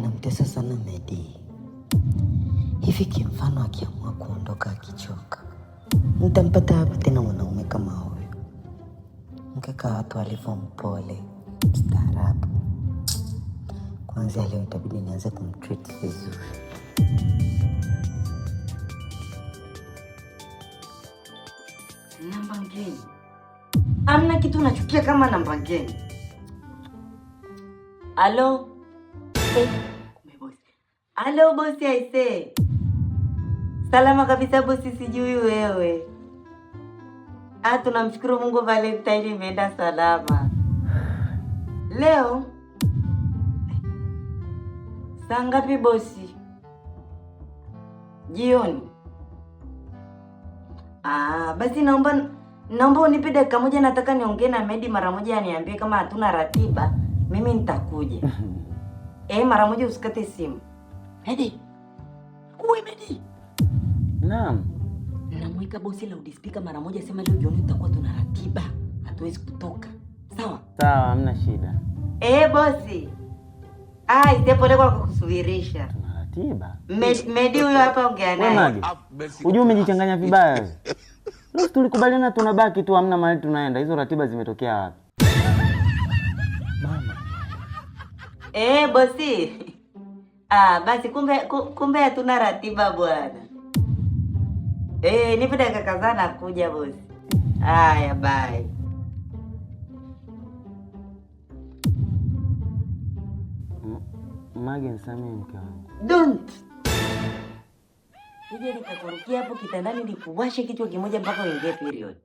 Namtesa sana Medi. Hivi kimfano akiamua kuondoka akichoka, nitampata wapi tena mwanaume kama huyu? Mkaka watu alivyo mpole, mstaarabu. Kwanza leo itabidi nianze kumtreat vizuri. Namba ngeni. Amna kitu nachukia kama namba ngeni. Alo? Eh, kumbe bosi. Alo bosi aise. Salama kabisa bosi, sijui wewe. Ah, tunamshukuru Mungu Valentine imeenda salama. Leo saa ngapi bosi? Jioni. Ah, basi naomba unipe dakika moja, nataka niongee na Medi mara moja, aniambie kama hatuna ratiba, mimi nitakuja. Eh, mara moja usikate simu. Medi. Uwe Medi. Naam. Namweka bosi loudspeaker mara moja, sema leo jioni tutakuwa tuna ratiba, hatuwezi kutoka. Sawa? Sawa, hamna shida. Eh, bosi. Ah, aise pole kwa kukusubirisha. Tuna ratiba. Medi huyo hapa, ongea Wewe naye. Mage, hujui umejichanganya vibaya wewe. Leo tulikubaliana tunabaki tu, hamna mahali tunaenda. Hizo ratiba zimetokea wapi? Mama. Eh, bosi. Ah, basi kumbe hatuna ratiba bwana. Eh, nipe dakika kadhaa nakuja bosi. Haya, bye. Mage, nisamehe mke wangu. Don't. Nije nikakurukia hapo kitandani nikuwashe kichwa kimoja mpaka uingie period.